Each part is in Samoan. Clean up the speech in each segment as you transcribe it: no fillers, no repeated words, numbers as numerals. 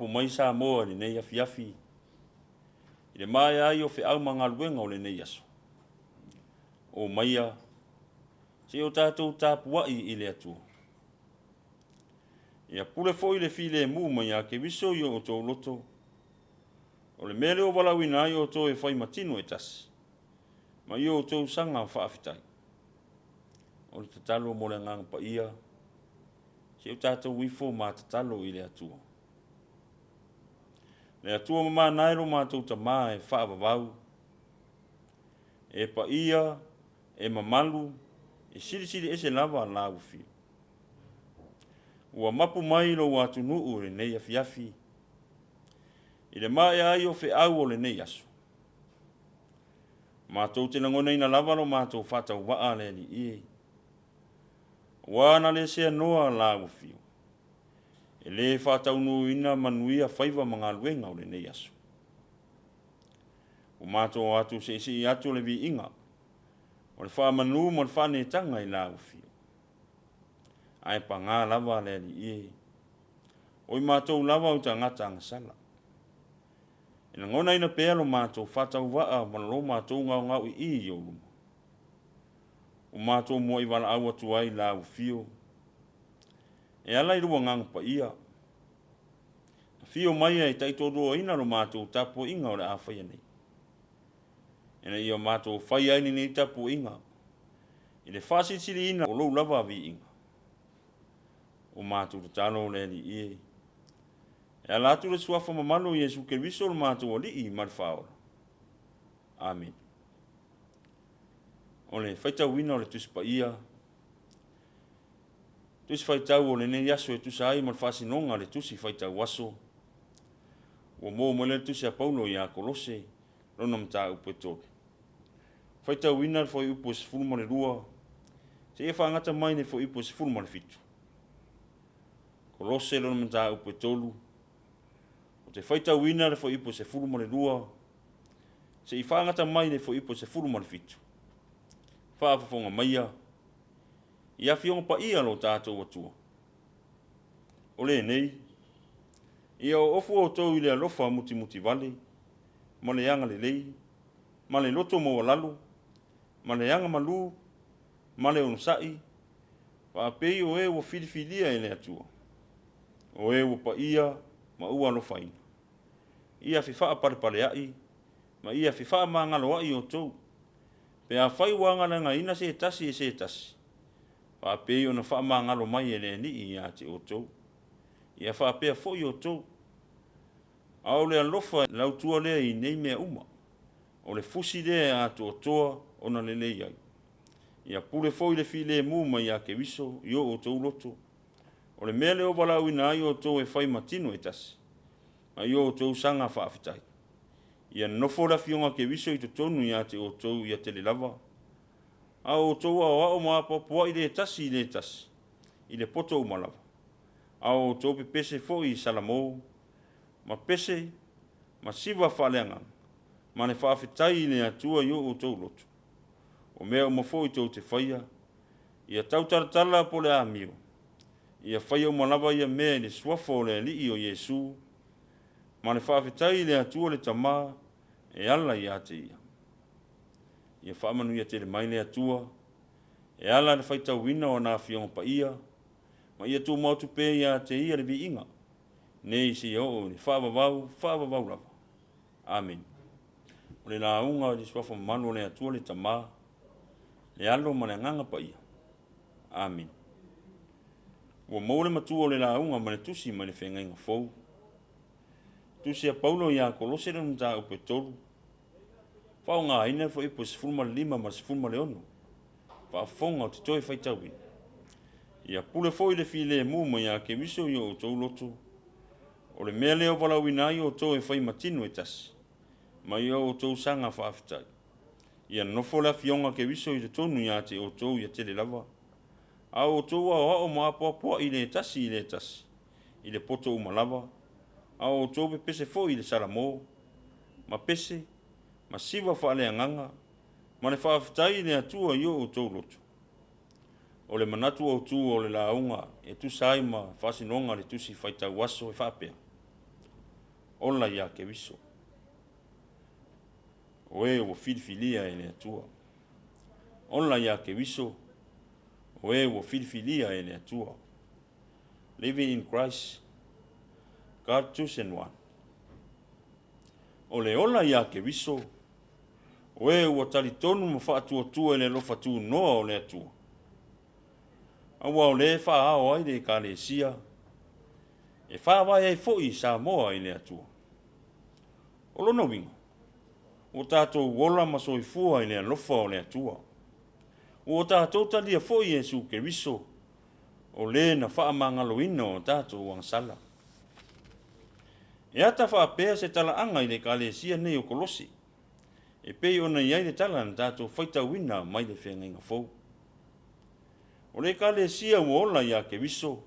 mapu mai Samoa i lenei afiafi i le maea ai o feau ma galuega o lenei aso. Omaia, se i o tatou tapuai i le Atua. Ia pule foi le filemu mai ia Keriso i o outou loto, o le mea lea ua valaauina ai outou e fai ma tino e tasi, ma i o outou saga faafetai. O le tatalo mo le Agaga Paia, se i o tatou ifo ma tatalo i le Atua. Le Atua mamana e lo matou Tama e faavavau, e paia, e mamalu, e silisili ese lava lau afio. Ua mapu mai lou atunuu i lenei afiafi, i le maea ai o feau o lenei aso. Matou te lagonaina lava lo matou faatauvaa le Alii e. Ua na le seanoa lau afio, e le faataunuuina manuia faiva ma galuega o lenei aso. Ua matou atu seisei atu le viiga, o le faamanu ma le faanetaga i lau afio. Ae pagā lava le Alii e, o i matou lava o tagata agasala. E lagonaina pea lo matou faatauvaa ma lo matou gaogaoi'i i ou luma. Ua matou muai valaau atu ai i lau afio, e ala i lou Agaga Paia. Afio mai e taitoaluaina lo matou tapuaiga o le a faia nei, ina ia matou faia ai lenei tapuaiga i le faasilisiliina o lou lava viiga. O matou tatalo le Alii e, e ala atu le suafa mamalu o Iesu Keriso lo matou Alii ma le Faaola. Amene. O le faitauina o le Tusi Paia, Tusi Faitau o lenei aso e tusa ai ma le faasinoga a le Tusi Faitau Aso, ua maua mai lea le Tusi a Paulo ia Kolose, lona mataupu e 3. Faitauina le fuaiupu e 12, seia faagata mai le fuaiupu e 17. Kolose lona mataupu e 3, ou te faitauina le fuaiupu e 12, se i faagata mai le fuaiupu e 17. Faafofoga maia i afioga paia lo tatou Atua. O lenei, ia oofu outou i le alofa mutimutivale, ma le agalelei, ma le loto maualalo, ma le agamalu, ma le onosai, faapei o e ua filifilia e le Atua, o e ua paia ma ua alofaina. Ia fefaapalepaleaʻi ma ia fefaamagaloaʻi outou, pe afai ua agaleagaina se tasi e se tasi, faapei ona faamagalo mai e le Alii ia te outou, ia faapea foi outou. A o le alofa lautua lea i nei mea uma, o le fusi lea e atoatoa ona lelei ai. Ia pule foi le filemu mai ia Keriso i o outou loto, o le mea lea o valaauina ai outou e fai ma tino e tasi, ma i o outou saga faafetai. Ia nofo le afioga a Keriso i totonu ia te outou ia tele lava, a o outou aoao ma apoapoai le tasi i le tasi, i le poto uma lava. A o outou pepese foi i Salamo, ma pese, ma siva faaleagaga, ma le faafetai i le Atua i o outou loto. O mea uma foi tou te faia, ia tautalatala po o le amio, ia faia uma lava ia mea i le suafa o le Alii o Iesu, ma le faafetai i le Atua le Tama e ala ia te ia. Ia faamanuia tele mai le Atua e ala i le faitauina o ana Afioga Paia, ma ia tumau atu pea ia te ia le viiga, nei seia oo i le faavavau, faavavau lava. Amene. O le lauga i le suafa mamalu o le Atua le Tama, le Alo ma le Agaga Paia. Amene. Ua maua le matua o le lauga ma le tusi mai le Feagaiga Fou. Tusi a Paulo ia Kolose lona mataupu e 3, faaaogaina le fuaiupu e 15 ma le 16, faafofoga o te toe faitauina. Ia pule foi le filemu mai ia Keriso i o outou loto, o le mea lea o valaauina ai outou e fai ma tino e tasi, ma i o outou saga faafetai. Ia nofo le afioga a Keriso i totonu ia te outou ia tele lava, a o outou aoao ma apoapoai le tasi i le tasi, i le poto uma lava, a o outou pepese foi i le Salamo, ma pese, ma siva faaleagaga, ma le faafetai i le Atua i o outou loto. O le manatu autu o le lauga e tusa ai ma faasinoga a le Tusi Faitau Aso e faapea. Ola iā Keriso. O e ua filifilia e le Atua. Ola iā Keriso, o e ua filifilia e le Atua. Living in Christ, God chosen one. O le ola iā Keriso, o e ua talitonu ma faatuatua i le alofa tunoa o le Atua. Aua o lea e faaao ai le Ekalesia, e faavae ai foi Samoa i le Atua. O lona uiga, ua tatou ola ma soifua i le alofa o le Atua. Ua tatou talia foi Iesu Keriso, o le na faamagaloina o tatou agasala. E ata faapea se talaaga i le Ekalesia nei o Kolose, e pei ona i ai le tala na tatou faitauina mai le Feagaiga Fou. O le Ekalesia ua ola iā Keriso,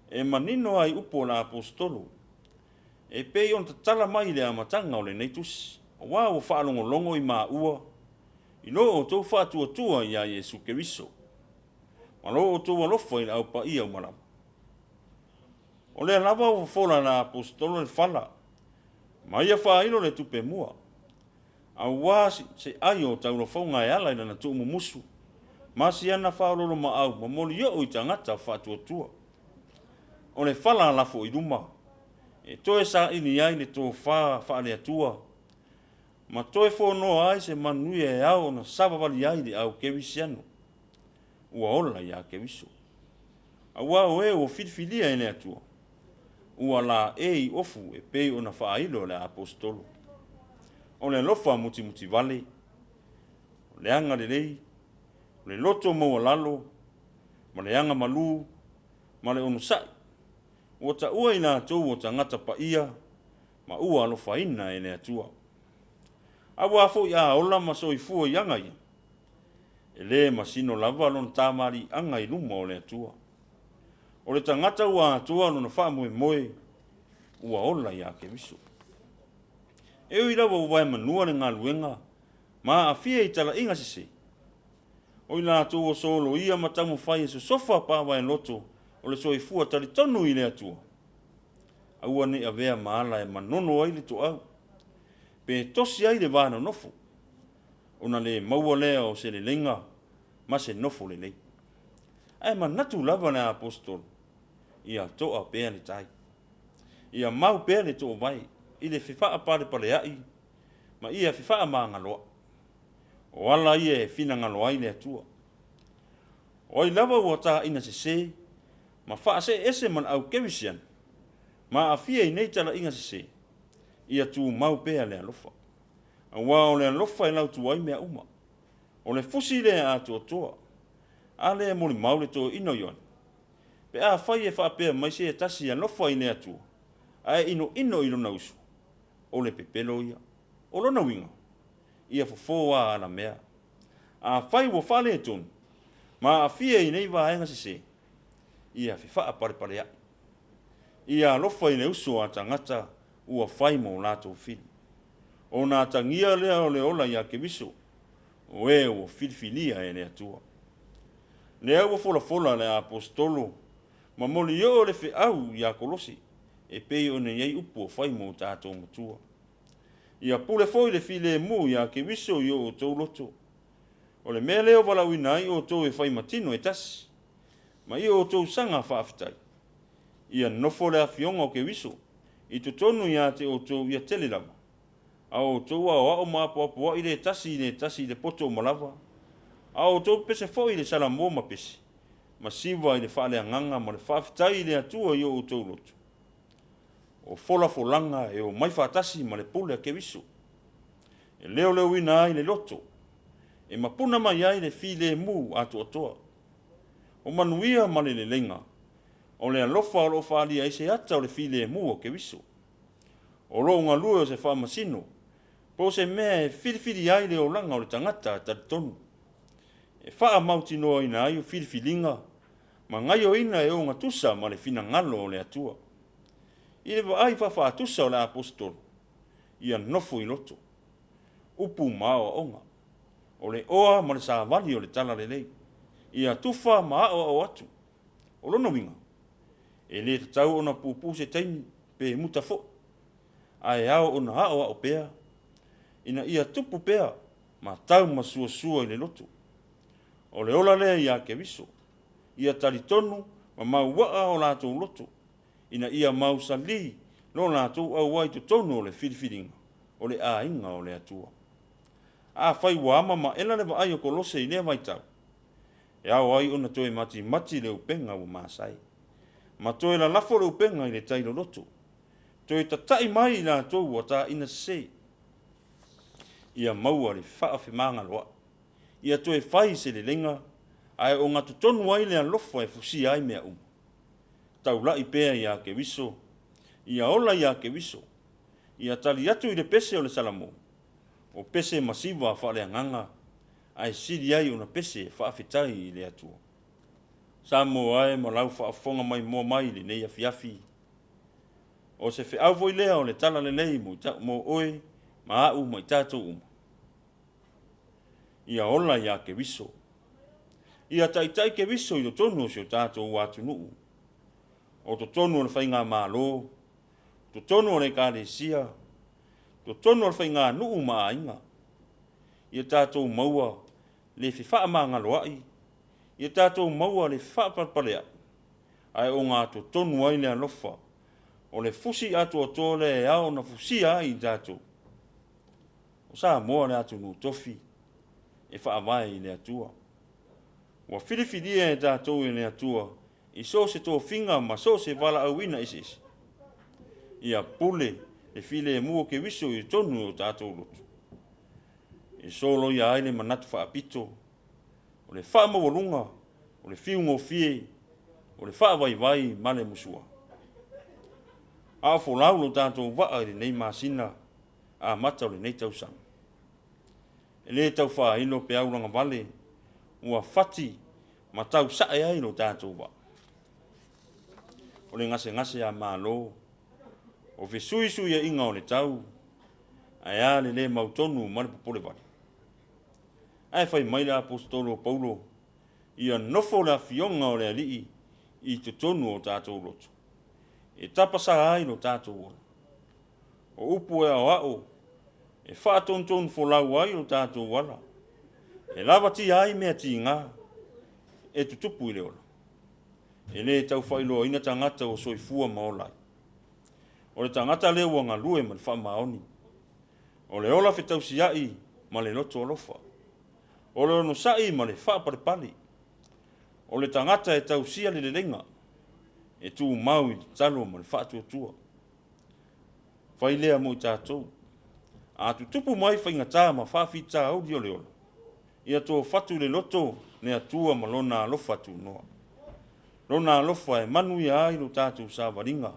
e manino ai upu o le Aposetolo, e pei ona tatala mai i le amataga o lenei tusi, Auā ua faalogologo i maua i lo outou faatuatua iā Iesu Keriso, ma lo outou alofa i le Au Paia uma lava. O lea lava ua fofola e le Aposetolo le fala, ma ia faailo le tupe mua, Auā se ai o taulafauga e ala i lana tuumumusu, ma si ana faaoloolomaau ma molioo i tagata faatuatua. O le fala lafo i luma, e toe saili ai le tofa faale-Atua, ma toe fonoa ai se manuia e ao ona savavali ai le au kerisiano ua ola iā Keriso. Auā o e ua filifilia e le Atua, ua laei ofu e pei ona faailo e le Aposetolo. O le alofa mutimutivale, o le agalelei, o le loto maualalo, ma le agamalu, ma le onosai, ua taua i latou o tagata paia ma ua alofaina e le Atua. Auā foi a ola ma soifua i aga ia, e le masino lava lona tamaliiaga i luma o le Atua. O le tagata ua atoa lona faamoemoe, ua ola iā Keriso. E ui lava ua vaemanua le galuega ma aafia i talaiga sese, o i latou ua soloia ma taumafai e sosofa pavaeloto o le soifua talitonu i le Atua, aua ne i avea ma ala e manono ai le toau, pe tosi ai le va nonofo, ona le maua lea o se leleiga ma se nofo lelei. Ae manatu lava le Aposetolo, ia toa pea le tai, ia mau pea le toovae i le fefaapalepaleaʻi ma ia fefaamagaloaʻi. O ala ia e finagalo ai le Atua. O ai lava ua taina sese ma faasee ese ma le au kerisiano ma aafia i nei talaiga sese, ia tumau pea le alofa. Aua o le alofa e lautu ai mea uma. O le fusi lea atoatoa, a lea e molimau le toeaina o Ioane. Pe afai e faapea mai se tasi e alofa i le Atua, ae inoino i lona uso, o le pepelo ia. O lona uiga, ia fofo a alamea. Afai ua faaletonu ma aafia i nei vaega sese, ia fefaapalepaleaʻi. Ia alofa i le uso a tagata ua fai mo latou fili. Ona atagia lea o le ola iā Keriso, o e ua filifilia e le Atua. Lea ua folafola le Aposetolo ma molioo le feau iā Kolose, e pei ona i ai upu ua fai mo tatou matua. Ia pule foi le filemu iā Keriso i o outou loto. O le mea lea o valaauina ai outou e fai ma tino e tasi, ma i o outou saga faafetai. Ia nofo le afioga o Keriso i totonu iā te outou ia tele lava, a o outou aoao ma apoapoaʻi le tasi i le tasi i le poto uma lava, a o outou pese foi i le salamo ma pese, ma siva i le faaleagaga ma le faafetai i le Atua i o outou loto. O folafolaga e omai faatasi ma le pule a Keriso, e leoleoina ai le loto, e mapuna mai ai le filemu atoatoa. O manuia ma le leleiga, o le alofa o lo o faaalia ai se ata o le filemu o Keriso. O lou galue o se faamasino, po o se mea e filifili ai le olaga o le tagata talitonu, e faamautinoaina ai o filifiliga ma gaioina e ogatusa ma le finagalo o le Atua. I le vaai faafaatusa o le Aposetolo, ia nofo i loto, upu ma aoaoga, o le oa ma le savali o le talalelei, ia tufa ma aoao atu. O lona uiga, e le tatau ona puupuu se taimi pe muta foi. Ae ao ona aoao pea, ina ia tupu pea ma tau ma suasua i le loto. O le ola lea iā Keriso, ia talitonu ma mauaa o latou loto, ina ia mausalī lo latou auai i totonu o le filifiliga o le aiga o le Atua. Afai ua ama maela le vaai o Kolose i lea vaitau, e ao ai ona toe matimati le upega ua masae, ma toe lalafo le upega i le tai loloto, toe tata'i mai i latou ua taina sesē, ia maua le faafemagaloa'i, ia toe fai se leleiga, ae ogatotonu ai le alofa e fusia ai mea uma. Taula'i pea iā Keriso, ia ola iā Keriso, ia tali atu i le pese o le Salamo, o pese masiva faaleagaga, ae sili ai ona pese faafetai i le Atua. Samoa e ma lau faafofoga maimoa mai i lenei afiafi, o se feau foi lea o le talalelei mo oe ma a'u ma i tatou uma. Ia ola iā Keriso. Ia taitai Keriso i totonu o si o tatou atunuu, o totonu o le faigamalo, totonu o le ekalesia, totonu o le faiganuu ma aiga. Ia tatou maua le fefaamagaloa'i, ia tatou maua le faapalepalea'i, ae ogatotonu ai le alofa o le fusi atoatoa lea e ao ona fusia ai i tatou. O Samoa le atunuu tofi e faavae i le Atua. Ua filifilia e tatou e le Atua i so o se tofiga ma so o se valaauina eseese. Ia pule le filemu o Keriso i totonu o tatou loto, e soloia ai le manatu faapito, o le faamaualuga, o le fiugofie, o le faavaivai ma le musua. A o folau lo tatou vaa i lenei masina amata o lenei tausaga. E lē tau faailo peau lagavale ua fati ma tausae ai lo tatou vaa. O le gasegase a Malo, o fesuisuiaiga o le tau, ae a le lē mautonu ma le popolevale. Ae fai mai le Aposetolo o Paulo, ia nofo le afioga o le Alii i totonu o tatou loto, e tapasā ai lo tatou ola. O upu e aoao, e faatonutonu folau ai lo tatou ala, e lavatia ai mea tigā e tutupu i le ola. E lē tau faailoaina tagata ua soifua ma ola ai. O le tagata lea ua galue ma le faamaoni. O le ola fetausia'i ma le loto alofa. O le onosa'i ma le faapalepale. O le tagata e tausia le leleiga, e tumau i le tatalo ma le faatuatua. Fai lea mo i tatou. A tutupu mai faigatā ma faafitauli o le ola, ia tofatu i le loto le Atua ma Lona alofa tunoa. Lona alofa e manuia ai lo tatou savaliga,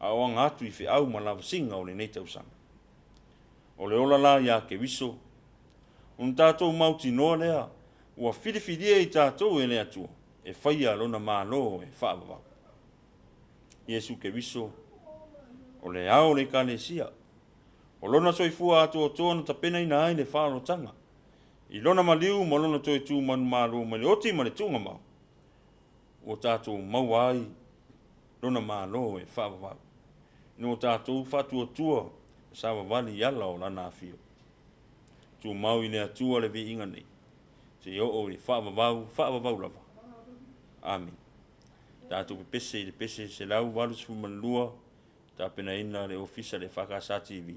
a o aga atu i feau ma lavasiga o lenei tausaga. O le ola la iā Keriso, ona tatou mautinoa lea ua filifilia i tatou e le Atua e faia Lona Malo e faavavau. Iesu Keriso, o le ao o le Ekalesia, o Lona soifua atoatoa na tapenaina ai le faaolotaga, i Lona maliu ma Lona toe tu manumalo mai le oti ma le tuugamau, ua tatou maua ai Lona Malo e faavavau, ina ua tatou faatuatua ma savavali i ala o Lana afio. Tumau i le Atua le viiga nei, seia oo i le faavavau, faavavau lava. Amene. Tatou pepese i le pese 182, tapenaina le Ofisa le EFKS TV.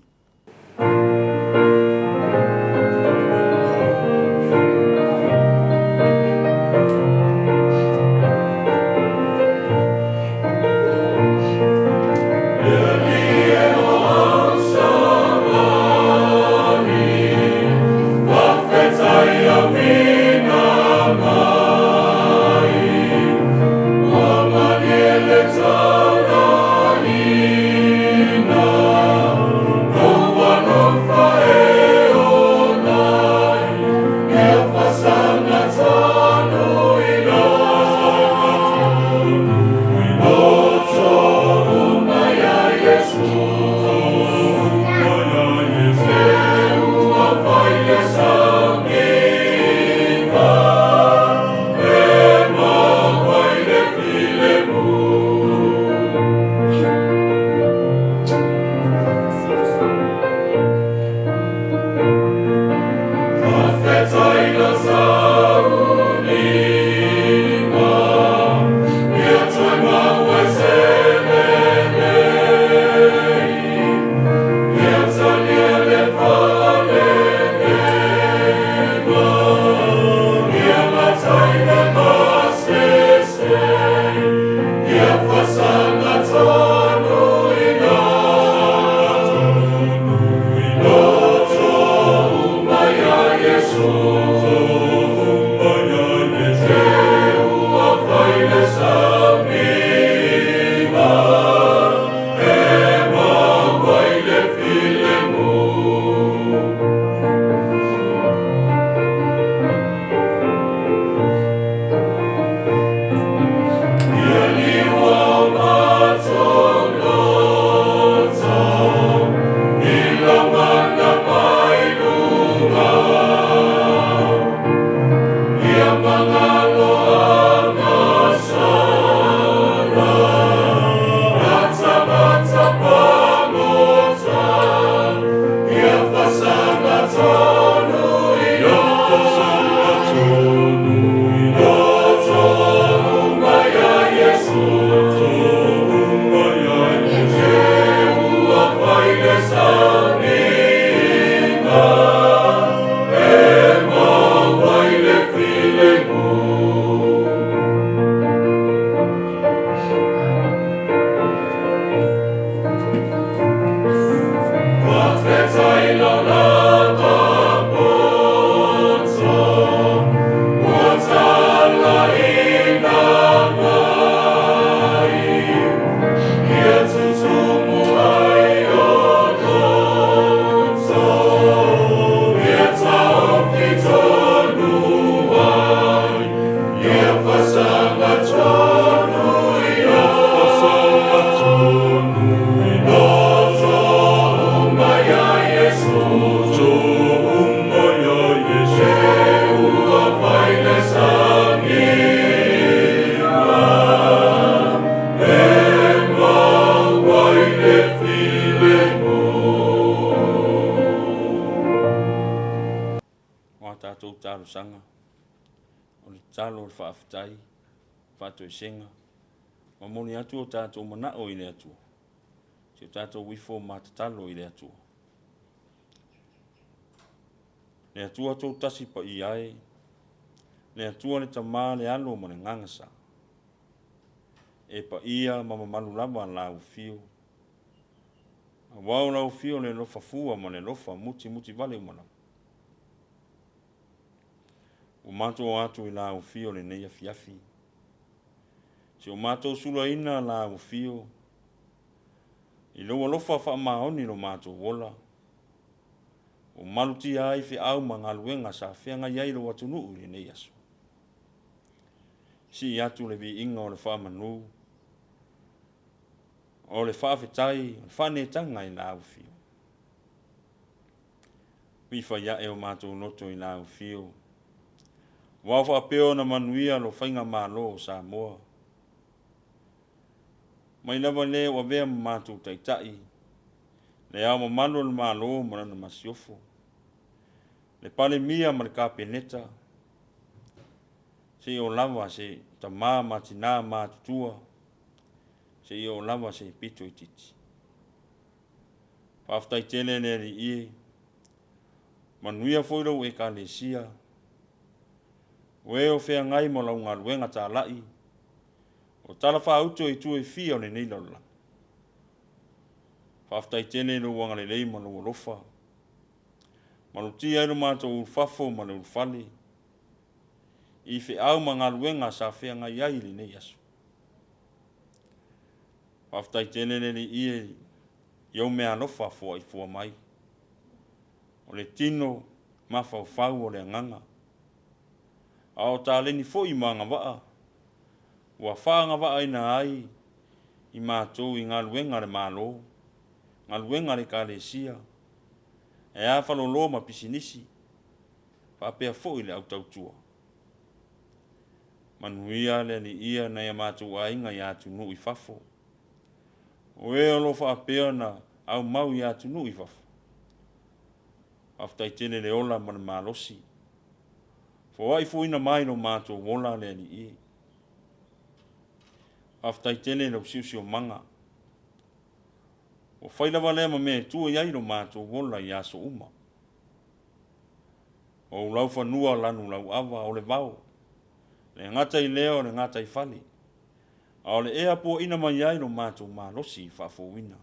talosaga, o le tatalo o le faafetai, faatoesega, momoli atu o tatou manao i le Atua, si o tatou ifo ma tatalo i le Atua. Le Atua Toatasi Paia e, le Atua le Tama, le Alo ma le Agaga Sa. E paia ma mamalu lava lau afio, aua o lau afio le alofa fua ma le alofa mutimuti vale uma lava. Ua matou atu i lau afio lenei afiafi, si o matou sulaina lau afio, i lou alofa faamaoni lo matou ola, ua malutia ai feau ma galuega sa feagai ai lou atunuu i lenei aso. Sii atu le viiga o le faamanu, o le faafetai, o le faaneetaga i lau afio. Fifai ae o matou loto i lau afio, ua ao faapea ona manuia lo faigamalo o Samoa. Mai lava lea ua avea ma matou taitai, le Ao Mamalu o le Malo ma lana Masiofo, le Palemia ma le Kapeneta, seia oo lava se tama ma tina matutua, seia oo lava se pito itiiti. Faafetai tele le Alii e, manuia foi lou Ekalesia, o e o feagai ma lau galuega talai, o talafaauto i itu e fia o lenei lalolagi. Faafetai tele i lou agalelei ma lou alofa, malutia ai lo matou ulufafo ma le ulufale, i feau ma galuega sa feagai ai i lenei aso. Faafetai tele le Alii e i ou meaalofa foaifua mai, o le tino mafaufau o le agaga, a o taleni foi ma agavaa ua faagavaaina ai i matou i galuega a le Malo, galuega a le Ekalesia, e a faleoloa ma pisinisi, faapea foi le au tautua. Manuia le Alii nai a matou aiga i atunuu i fafo, o e o lo o faapea ona aumau i atunuu i fafo. Faafetai tele le ola ma le malosi, foaifuaina mai lo matou ola le Alii. Faafetai tele i lau siosiomaga, ua fai lava lea ma mea e tua i ai lo matou ola i aso uma. O ou laufanua lanu lauava o le vao, le gata i lea o le gataifale, a o le ea puaina mai ai lo matou malosi faafouina.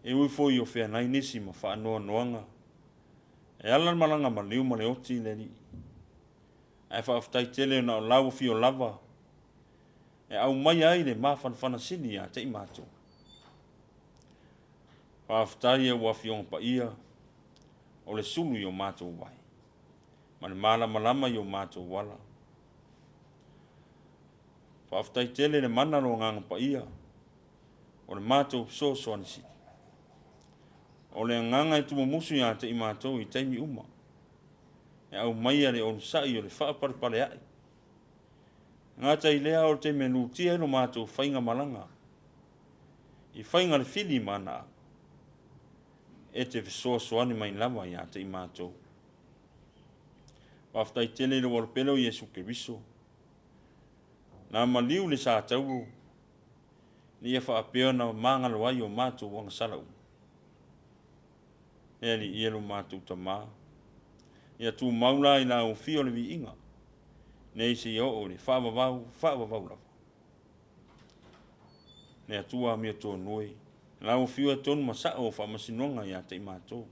E ui foi o feagai nisi ma faanoanoaga, e ala le malaga maliu ma le oti le Alii, ae faafetai tele ona o lau afio lava e aumaia ai le mafanafana sili ia te i matou. Faafetai e ou Afioga Paia o le sulu i o matou vai ma le malamalama i o matou ala. Faafetai tele le mana lo Agaga Paia o le matou fesoasoani sili. O le agaga e tumumusu ia te i matou i taimi uma, e aumaia le onosai o le faapalepalea'i. Gata i lea o le taimi e lutia ai lo matou faiga malaga i faiga le fili ma ana au, e te fesoasoani mai lava ia te i matou. Faafetai tele i lou alopele o Iesu Keriso, na maliu le sa tauro, ina ia faapea ona magalo ai o matou agasala uma. Le Alii e lo matou Tama, ia tumau la i lau afio le viiga, nei seia oo i le faavavau, faavavau lava. Le Atua amiotonu e, lau afio e tonu ma sao o faamasinoga ia te i matou.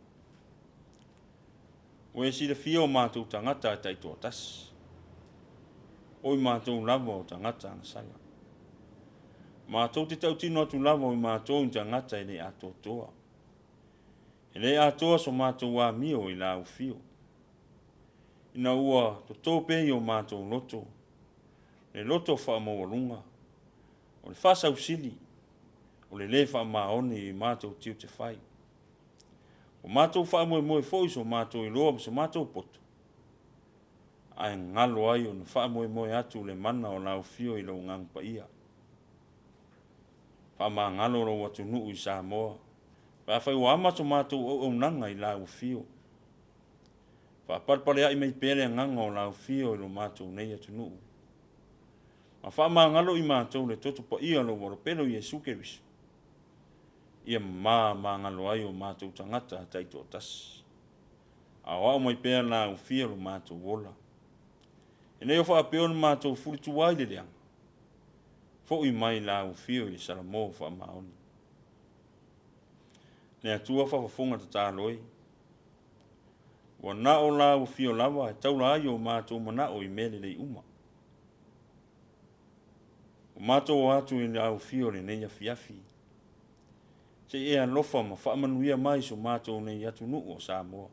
Ua e silafia o matou tagata e taitoatasi, o i matou lava o tagata agasala. Matou te tautino atu lava o i matou ni tagata e le atoatoa. E le atoa so matou amio i lau afio. Ina ua toto pea i o matou loto, le loto faamaualuga, o le faasausili, o le lē faamaoni i matou tiute fai. Ua matou faamoemoe foi so matou iloa ma so matou poto, ae galo ai ona faamoemoe atu le mana o lau afio i lou Agaga Paia. Faamagalo lou atunuu i Samoa, pe afai ua ama so matou auaunaga i lau afio. Faapalepalea'i mai pea le agaga o lau Afio i lo matou nei atunuu. Ma faamagalo i matou le toto paia o lou Alo pele o Iesu Keriso, ia mamā magalo ai o matou tagata taitoatasi. Aoao mai pea lau Afio lo matou ola. Ina ia faapea ona matou fulitua ai le leaga, fo'i mai lau Afio i le Salamo faamaoni. Le Atua faafofoga tatalo e. Ua na o lau Afio lava e taula ai o matou manao i mea lelei uma. Ua matou o atu i lau Afio i lenei afiafi, se i e alofa ma faamanuia mai so matou nei atunuu o Samoa.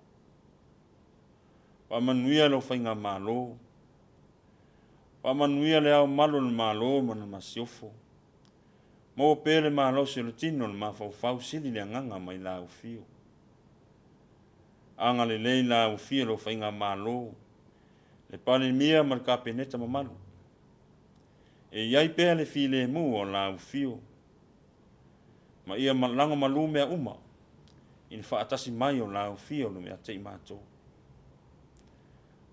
Faamanuia lau faigamalo, faamanuia le ao malu o le Malo ma le Masiofo. Maua pea le malosi o le tino o le mafaufau, sili le agaga mai lau Afio. Agalelei lau Afio i lau faigamalo, le Palemia ma le Kapeneta mamalu. E i ai pea le filemu o lau Afio, ma ia lagomalu mea uma i le faatasi mai o lau Afio ia te i matou.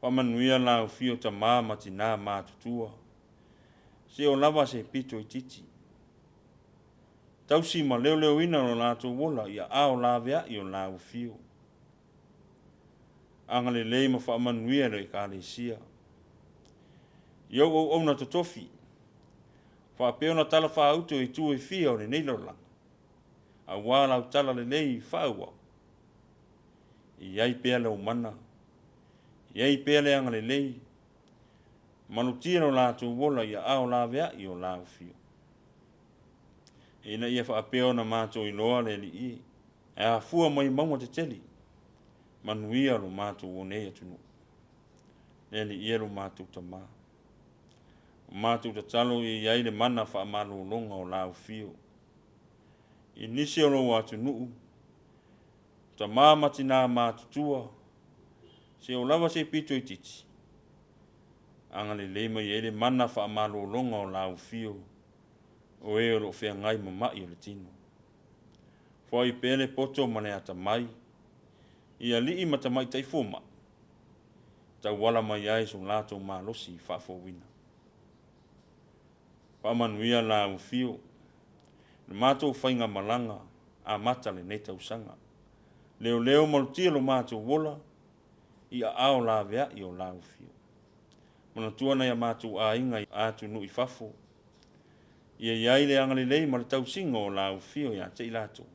Faamanuia lau Afio tama ma tinā matutua, se o lava se pito itiiti. Tausi ma leoleoina lo latou ola i aao laveai o lau Afio. Agalelei ma faamanuia le Ekalesia. I ou auauna totofi, faapea ona talafaauto i itu e fia o lenei lalolagi, auā lau talalelei faaauau. E i ai pea lou mana, e i ai pea le agalelei, malutia lo latou ola i aao laveai o lau Afio. Ina ia faapea ona matou iloa le Alii e afua mai mauga tetele, manuia lo matou nei atunuu. Le Alii e lo matou Tamā. O matou tatalo ia i ai le mana faamalologa o lau Afio. I nisi o lou atunuu, tamā ma tinā matutua, se o lava se pito itiiti, agalelei mai ai le mana faamalologa o lau Afio, o e o lo o feagai ma ma'i o le tino. Foai pea le poto ma le atamai i alii ma tamaitai fomai, tauala mai ai so latou malosi faafouina. Faamanuia lau Afio le matou faigamalaga amata lenei tausaga. Leoleo malutia lo matou ola i aao laveai o lau Afio. Manatua nai a matou aiga i atunuu i fafo, ia i ai le agalelei ma le tausiga o lau Afio ia te i latou.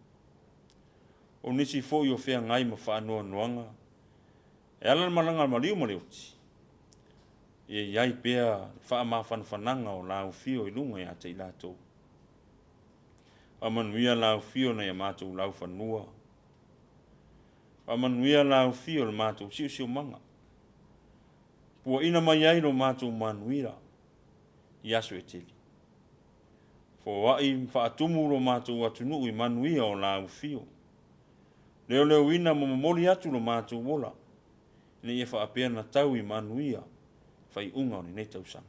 O nisi foi o feagai ma faanoanoaga e ala le malaga maliu ma le oti, ia i ai pea le faamafanafanaga o lau Afio i luga ia te i latou. Faamanuia lau Afio nai a matou laufanua. Faamanuia lau Afio le matou siosiomaga. Puaina mai ai lo matou manuia i aso e tele. Foai ma faatumu lo matou atunuu i manuia o lau Afio. Leoleoina ma momoli atu lo matou ola, ina ia faapea na tau i manuia faaiuga o lenei tausaga.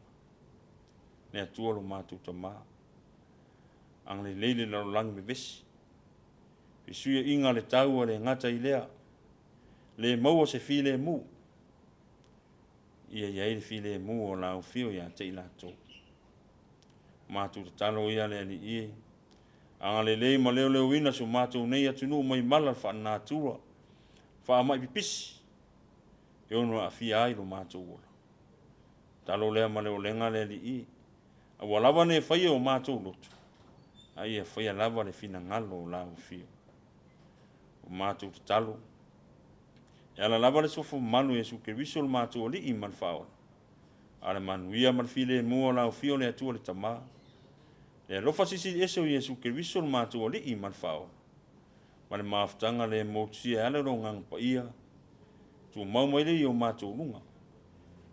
Le Atua lo matou Tamā, agalelei le lalolagi vevesi, fesuiaiga le tau a le gata i lea, le maua se filemu, ia i ai le filemu o lau Afio ia te i latou. Matou tatalo ia le Alii e, agalelei ma leoleoina so matou nei atunuu mai mala faalenatura, faamai pipisi, e ono aafia ai lo matou ola. Tatalo lea ma le olega le Alii, aua lava ne faia o matou loto, a ia faia lava le finagalo o lau Afio. O matou tatalo, e ala lava le suafa mamalu o Iesu Keriso le matou Alii ma le Faaola, a le manuia ma le filemu o lau Afio le Atua le Tamā, le alofa silisili ese o Iesu Keriso le matou Alii ma le Faaola, ma le mafutaga le motusia e ala i lou Agaga Paia, tumau mai lea i o matou luga,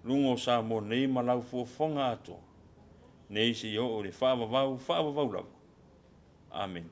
luga o Samoa nei ma lau fuafuaga atoa, nei seia oo i le faavavau, faavavau lava. Amene.